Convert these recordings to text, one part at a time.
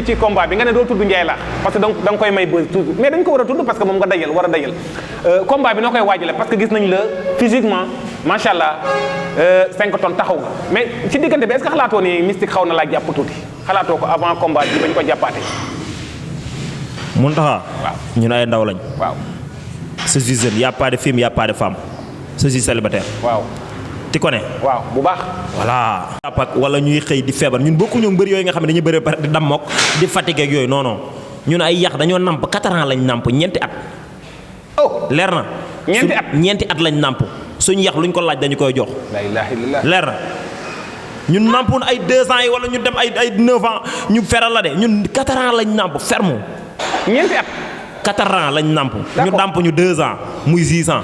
ci combat bi nga ne doo tudd Ndiaye laax parce que da nga koy may buzz toujours mais dañ ko war a tudd parce que moom nga dajal war a dajal combat bi noo koy waajale parce que gis nañ la physiquement macha allah 5 tonnes taxaw nga mais ci diggante bi est-ce que xalaatoo ni mystique xaw na laa jàpp tuuti xalaatoo ko avant combat bi bañ ko jàppaate. Mountakha. waaw ñun ay ndaw lañ. waaw. je suis jeune y a pas de film y a pas de femme je suis célibataire. waaw. ti ko ne. waaw bu baax. voilà. jàpp wala ñuy xëy di feebar ñun bokkuñu mbër yooyu nga xam ne dañuy bëri pare di dammook di fatigué ak yooyu non non ñun ay yax dañoo namp 4 ans lañ namp ñeenti at. oh leer na. ñeenti at lañ namp suñu yax luñ ko laaj dañu koy jox. la ilaha illallah. leer na ñun nampoon ay 2 ans yi wala ñu dem ay 9 ans ñu feral la de ñun 4 ans lañ namp ferme. ñeenti at. 4 ans lañ namp. d'accord ñu damp ñu 2 ans muy 6 ans.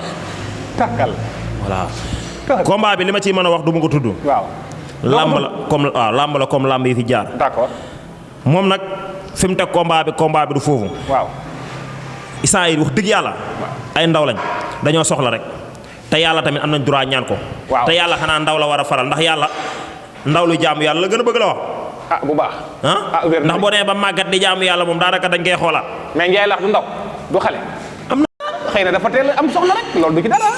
takkal. voilà. combat bi li ma ciy mën a wax du ma ko tudd. waaw. lamb la comme lamb yi fi jaar. d'accord. moom nag fi mu teg combat bi du foofu. waaw. instant yi wax dëgg yàlla. ay ndaw lañ dañoo soxla rek. te yàlla tamit am nañ droit ñaan ko. waaw te yàlla xanaa ndaw la war a faral ndax yàlla ndaw lu jaamu yàlla la gën a bëgg la wax. ah bu baax. ndax boo demee ba màggat di jaamu yàlla moom daanaka dañ koy xoolaat. mais Ndiaye laax du ndaw du xale. am na xëy na dafa teel am soxla rek loolu du ci dara.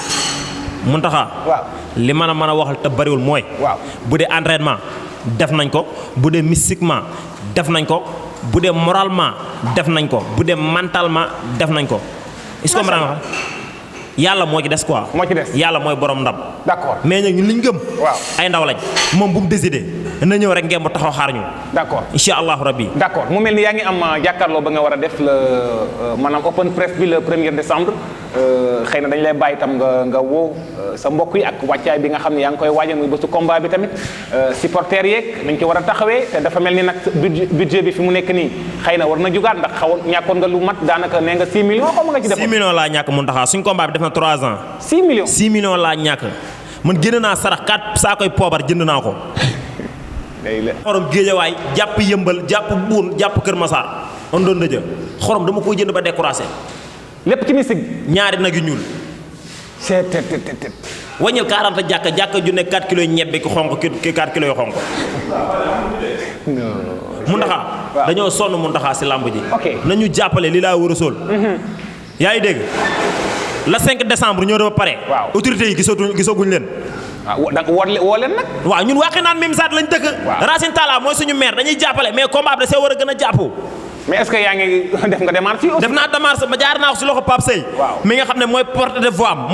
Mountakha. waaw li mën a waxal te bariwul mooy. waaw bu dee entraînement def nañ ko bu dee mystiquement def nañ ko bu dee moralement def nañ ko bu dee mentalement def nañ ko. est-ce que yàlla moo ci des quoi. moo ci des yàlla mooy borom ndam. d'accord mais nag ñun li ñu gëm. waaw ay ndaw lañ moom bu mu décidé na ñëw rek ngeen mu taxaw xaar ñu. d'accord incha allahu rabbi. d'accord mu mel ni yaa ngi am jàkkaarloo ba nga war a def le maanaam open press bi le 1er décembre xëy na dañu lay bàyyi itam nga woo sa mbokk yi ak wàccaay bi nga xam ne yaa ngi koy waajal muy bésu combat bi tamit supporters yeeg nañ ci war a taxawee te dafa mel ni nag budget bi fi mu nekk nii xëy na war na jugaat ndax xawoon ñàkkoon nga lu mat daanaka nee nga 6 millions xaw ma nga ci def 6 millions laa ñàkk Mountakha suñ combat bi def na 3 ans. 6 millions 6 millions laa ñàkk man génn naa sarax 4 saa koy poobar jënd naa ko. xorom géejawaay jàpp yëmbal jàpp buun jàpp Kër Massar on doon dëjë xorom dama koy jënd ba découragé. lépp ci mystique. ñaari nag yu ñuul. waññil 40 jàkka ju ne 4 kilos ñebbe ki xonq ki 4 kilos yu xonq. Mountakha dañoo sonn Mountakha si làmb ji. nañu jàppale li laa war a sol. yaa ngi dégg la 5 décembre ñoo dama pare. waaw autorités yi gisaguñ leen. waaw da woo leen nag. waaw ñun waxi naan même saat lañ dëkk. Racine Talla mooy suñu maire dañuy jàppale mais combat bi da see war a gën a jàpp. mais est-ce que yaa ngi def nga démarche yi aussi. def naa démarche ba jaar naa ko si loxo Pape Seye. waaw mi nga xam ne mooy porte de voix am.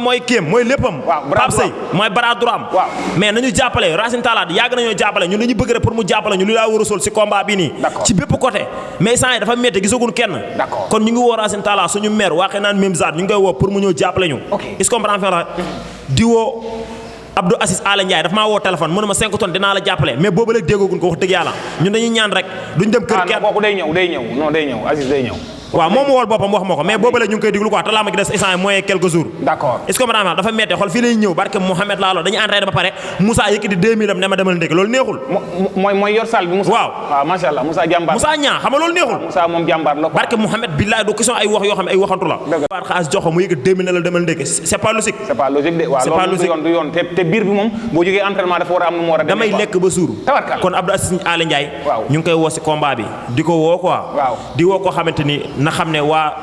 mooy kéem mooy léppam. Pape Seye mooy bras droit am. waaw mais nañu jàppale Racine Talla yàgg nañoo jàppale ñun dañu bëgg rek pour mu jàppale ñu li laa war a sol si combat bi nii. ci bépp côté mais sant yi dafa métti gisaguñ kenn. d'accord kon ñu ngi woo Racine Talla suñu maire waxee naan même zaat ñu ngi koy woo pour mu ñëw jàppale ñu. est-ce que comprend fa di woo Abdou Assis Ala Ndiaye dafa maa woo téléphone mu ne ma 5 tonnes dinaa la jàppale mais boobu léegi déggaguñ ko wax dëgg yàlla ñun dañuy ñaan rek duñ dem kër kenn. kooku day ñëw non day ñëw Assis day ñëw. waaw moom wool boppam wax ma ko mais boobu léegi ñu ngi koy diglu quoi te laa ma gi des instant mooy quelques jours. d'accord est-ce que ma dafa méttee xool fii lay ñëw barke Mouhamed laa dañuy entraîné ba pare Moussa yëkkati 2000 am ne ma demal ndékki loolu neexul. mooy yor salle bi Moussa. waaw macha allah Moussa jàmbaar. Moussa ñaa xam nga loolu neexul. Moussa moom jàmbaar la. barke Mouhamed billaay du question ay wax yoo xam ne ay waxantu la. dëgg la xaalis jox ko mu yëkkati 2000 ne la demal ndékki c'est pas logique. c'est pas logique de waaw loolu du yoon te biir bi moom boo jógee entraînement dafa war a am nu mu war a demee. damay lekk ba suur. kon Abdou Assis Ala Ndiaye. ñu ngi koy woo si combat bi di ko woo quoi. di woo koo xamante ni na xam ne waa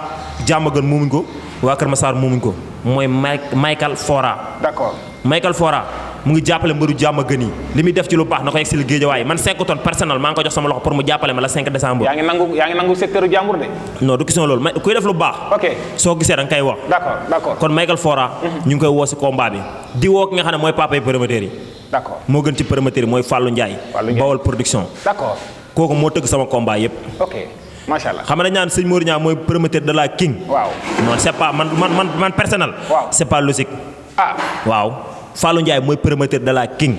Diamaguène moomuñ ko waa Kër Massar moomuñ ko mooy Michael Fora. d'accord Michael Fora mu ngi jàppale mbëru Diamaguène yi li muy def ci lu baax na ko yegg si Géejawaay man 5 tonnes personnel maa ngi ko jox sama loxo pour mu jàppale ma la 5 décembre. yaa ngi nangu secteur jàmbur de. non du question loolu kuy def lu baax. soo gisee da nga koy wax. d'accord kon Michael Fora. ñu ngi koy woo si combat bi di woo ki nga xam ne mooy papa yi promoteurs yi. d'accord moo gën ci promoteurs yi mooy Fallou Ndiaye. Bawol production. d'accord kooku moo tëgg sama combat yépp. macha allah xam nga dañu naan sëñ Mor Niang mooy promoteur de la king. waaw non c'est pas man personnel. waaw c'est pas logique. waaw Fallou Ndiaye mooy promoteur de la king.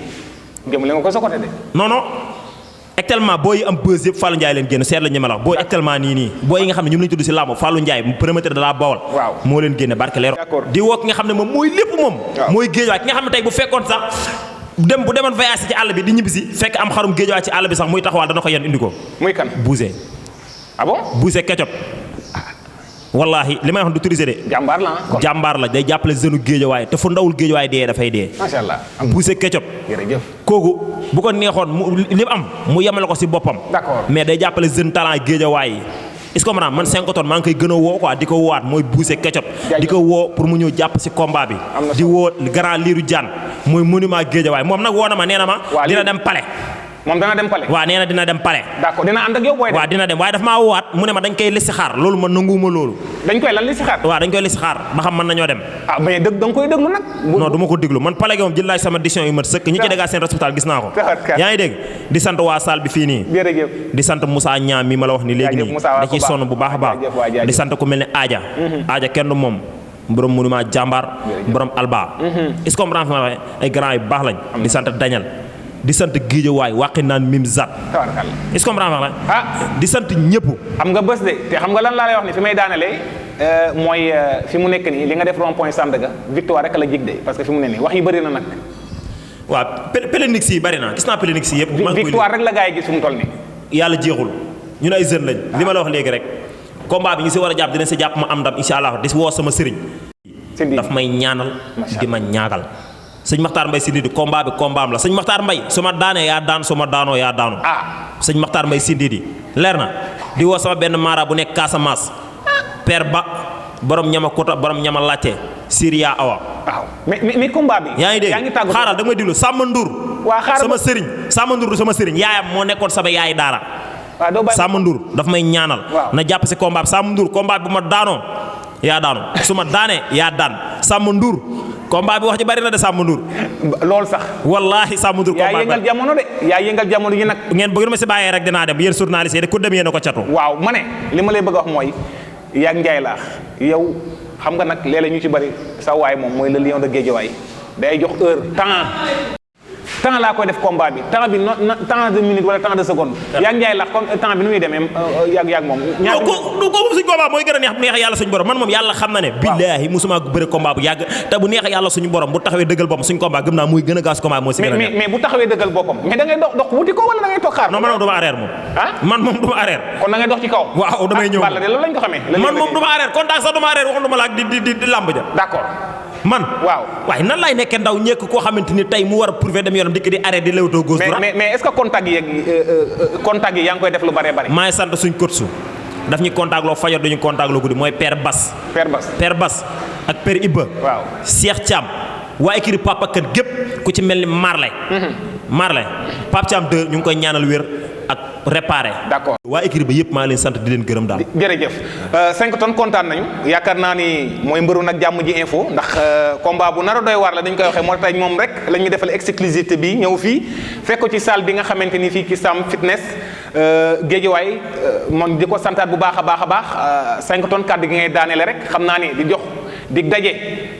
jëmale nga ko sa côté de. non actuellement booy yi am buzz yëpp Fallou Ndiaye leen génn seet la ñu ma la wax booy actuellement nii booy yi nga xam ne ñoom la ñu tudd si làmb Fallou Ndiaye promoteur de la Bawol. moo leen génne barke leer. di woo ki nga xam ne moom mooy lépp moom. mooy géej ki nga xam ne tey bu fekkoon sax. bu demoon voyage ci àll bi di ñibbisi fekk am xarum géejawaay ci àll bi sax muy taxawal dana ko yenn indi ko. muy kan Bousé. ah bon Bousé Ketchup. wallahi li may wax du tourisé de. jàmbaar la jàmbaar la day jàppale jeune Géejawaay te fu ndawul Géejawaay dee dafay dee. macha allah Boucher Ketchup. jërëjëf kooku bu ko neexoon mu li am mu yemale ko si boppam. d'accord mais day jàppale jeune talent Géejawaay yi. est-ce que man 5 tonnes maa ngi koy gën a woo quoi di ko woowaat mooy Boucher Ketchup. di ko woo pour mu ñëw jàpp si combat bi. di woo grand Lirou Diane mooy monument Géejawaay moom nag woo na ma nee na ma. dina dem Palais. moom dana dem Palais. waaw nee na dina dem Palais. d'accord dina ànd ak yow booy dem. waaw dina dem waaye daf maa woowaat mu ne ma dañ koy listixaar loolu man nanguwuma loolu. dañ koy lan listixaar. waaw dañ koy listixaar ba xam mën nañoo dem. ah mais da nga koy déglu nag. non du ma ko déglu man Palais gi moom jël naa sama décision yu mat sëkk ñi ci dégg seen responsable gis naa ko. yaa ngi dégg di sant waa salle bi fii nii. jërëjëf di sant Moussa Niam mi ma la wax ni léegi nii da ciy sonn bu baax a baax. di sant ku mel ne Adja. Adja kenn du moom borom monument jàmbaar borom Alba. est-ce que comprendre ma waxee ay grand yu baax lañ. di sant Daniel di sant Géejawaay wàqi naan mim zat est-ce que comprendre ma di sant ñëpp. am nga bés de te xam nga lan laa lay wax ni fi may daanelee mooy fi mu nekk nii li nga def rond point Sandaga victoire rek la jig de parce que fi mu ne nii wax yi bëri na nag. waaw Pélénix yi bëri na gis naa Pélénix yi yëpp. victoire rek la gars yi gis fi mu toll nii. yàlla jeexul ñun ay jeunes lañ. li ma la wax léegi rek combat bi ñu si war a jàpp dina si jàpp ma am ndam incha allah di woo sama sëriñ. daf may ñaanal di ma ñaagal. sëñ Makhtar Mbaye Sindidi combat bi combat am la sëñ Makhtar Mbaye su ma daanee yaa daan su ma daanoo yaa daanu. sëñ Makhtar Mbaye Sindidi leer na di woo sama benn mara bu nekk Casamance. Père Ba borom ñama kota borom ñama laajte Syria Awa. waaw mais combat bi. yaa ngi dégg xaaral da nga may déglu Samba Ndour. waa xaaral sama sëriñ Samba Ndour du sama sëriñ yaayam moo nekkoon sama yaay daara. waaw doo bàyyi Samba Ndour daf may ñaanal. na jàpp si combat bi Samba Ndour combat bi bu ma daanoo yaa daanu su ma daanee yaa daan Samba Ndour. combat bi wax ji bari na de Samba Ndour. loolu sax. wallaahi Samba Ndour. combat yaa yëngal jamono de yaa yëngal jamono yi nag. ngeen bëgg ma si bàyyee rek dinaa dem yéen journaliste yi de ku dem yéen a ko catu. waaw ma ne li ma lay bëgg a wax mooy yaa Ndiaye laax yow xam nga nag léeg-léeg ñu ci bari sa waay moom mooy le lion de Guédiawaye day jox heure temps laa koy def combat bi temps bi temps de minute wala temps de seconde. yaa Ndiaye laax comme temps bi nu muy demee yàgg moom. ñaar ko moom suñu combat mooy gën a neex bu neexee yàlla suñu borom man moom yàlla xam na ne. billaahi musuma bëre combat bu yàgg te bu neexee yàlla suñu borom bu taxawee dëggal boppam suñu combat gëm naa muy gën a gaas combat moo si gën a neex. mais bu taxawee dëggal boppam mais da ngay dox wuti ko wala da ngay toog xaar. non man moom duma arrière moom. man moom duma arrière. kon da ngay dox ci kaw. waaw damay ñëw Balla de loolu lañ ko xamee. man moom duma arrière contact sax duma arrière waxuma la ak di lamb ja. d'accord man waaw waaye nan laay nekkee ndaw ñekk koo xamante ni tey mu war a prouver dem yoonam dikk di arrêt di lewtoo gauche droite. mais est-ce que contact yi yaa ngi koy def lu bare bare. maa ngi sant suñ coach su daf ñu contact loo fajar duñu contact loo guddi mooy Père Bass. Père Bass ak Père Ibba. waaw Cheikh Thiam. waa écurie Papa Kane gépp ku ci mel ni Marley. Marley Pape Thiam 2 ñu ngi koy ñaanal wér ak réparé. d'accord waa écurie ba yëpp maa leen sant di leen gërëm daal. jërëjëf 5 tonnes kontaan nañu yaakaar naa ni mooy mbëru nag jàmm ji info ndax combat bu nar a doy waar la dañ koy waxee moo tax moom rek la ñuy defal exclusivité bi ñëw fii fekk ko ci salle bi nga xamante ni fii ci Sam Fitness Guédiawaye moom di ko santaat bu baax a baax 5 tonnes kàddu gi ngay daaneele rek xam naa ni di jox dig daje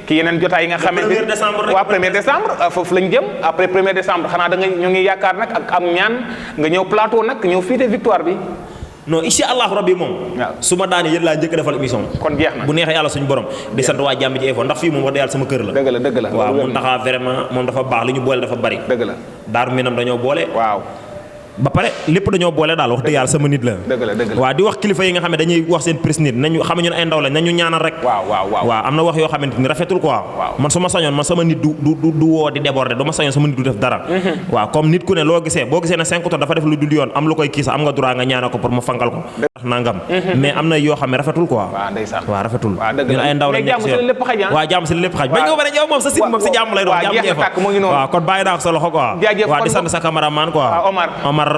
ki yeneen jotaay yi nga xamante ni waaw 1er décembre foofu lañ jëm après 1er décembre xanaa da nga ñu ngi yaakaar nag ak am ñaan nga ñëw plateau nag ñëw fiite victoire bi. non incha allahu rabbi moom. waaw su ma daanee yéen laa njëkk a defal émission. kon jeex na bu neexee yàlla suñu borom. di sant waa jàmm ji info ndax fii moom wax dëgg yàlla sama kër la. dëgg la waaw moom taxaa vraiment moom dafa baax li ñu boole dafa bari. dëgg la daaru minam dañoo boole. waaw. ba pare lépp dañoo boole daal wax dëgg yàlla sama nit la. dëgg la waaw di wax kilifa yi nga xam ne dañuy wax seen presse nit nañu xam ñun ay ndaw lañ nañu ñaanal rek. waaw am na wax yoo xamante ni rafetul quoi. man su ma sañoon man sama nit du woo di déborder du ma sañoon sama nit du def dara. waaw comme nit ku ne loo gisee boo gisee ne 5 tonnes dafa def lu dul yoon am lu koy kii sax am nga droit nga ñaanal ko pour mu fangal ko. nangam mais am na yoo xam ne rafetul quoi. waaw rafetul ñun ay ndaw lañ nekk si yoon waaw jàmm si lépp xaj bañ nga ba ne yow moom sa sit moom si jàmm lay doon waaw kon bàyyi naa ko sa loxo quoi waaw di sant sa cameraman quoi Omar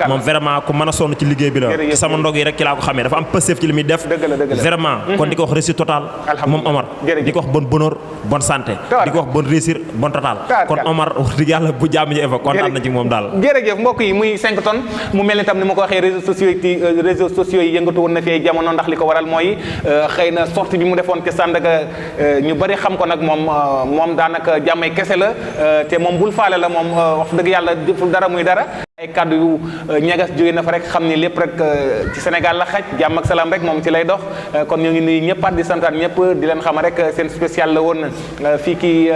moom vraiment ku mën a sonn ci liggéey bi la ci sama ndog yi rek ci laa ko xamee dafa am pëstéef ci li muy def vraiment kon di ko wax réussite totale moom Omar di ko wax bonne bonheur bonne santé di ko wax bonne réussite bonne totale kon Omar wax dëgg yàlla bu jàmm ji eva kontaan na ci moom daal jërëjëf mbokk yi muy 5 tonnes mu mel ni tam ni ma ko waxee réseaux sociaux yi yëngatu woon na fi ay jamono ndax li ko waral mooy xëy na sortie bi mu defoon ci Sandaga ñu bari xam ko nag moom daanaka jàmmay kese la te moom bul faale la moom wax dëgg yàlla deful dara muy dara ay kàddu yu ñagas jóge na fa rek xam ni lépp rek ci Sénégal la xaj jàmm ak salaam rek moom ci lay dox kon ñu ngi nuyu ñëppaat di santaan ñëpp di leen xam rek seen spécial la woon fii ki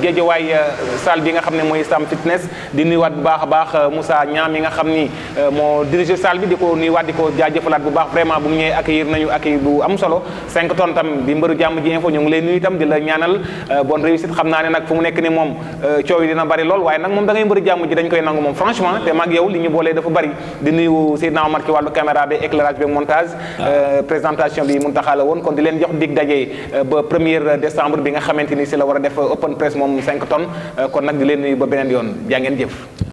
Géejawaay salle bi nga xam ne mooy Sam Fitness di nuyuwaat bu baax a baax Moussa Niam mi nga xam ni moo dirigé salle bi di ko nuyuwaat di ko jaajëfalaat bu baax vraiment bu mu ñëwee accueillir nañu accueil bu am solo 5 tonnes tam di mbëru jàmm ji info ñu ngi lay nuyu itam di la ñaanal bonne réussite xam naa ne nag fu mu nekk ni moom coow yi dina bari lool waaye nag moom da ngay mbëru jàmm ji dañ koy nangu moom franchement te mag yow li ñu boolee dafa bari di nuyu Seydina Omar ci wàllu caméra bi éclairage bi montage présentation bi Mountakha la woon kon di leen jox dig daje ba 1er décembre bi nga xamante ni si la war a def open press moom 5 tonnes kon nag di leen nuyu ba beneen yoon jaa ngeen jëf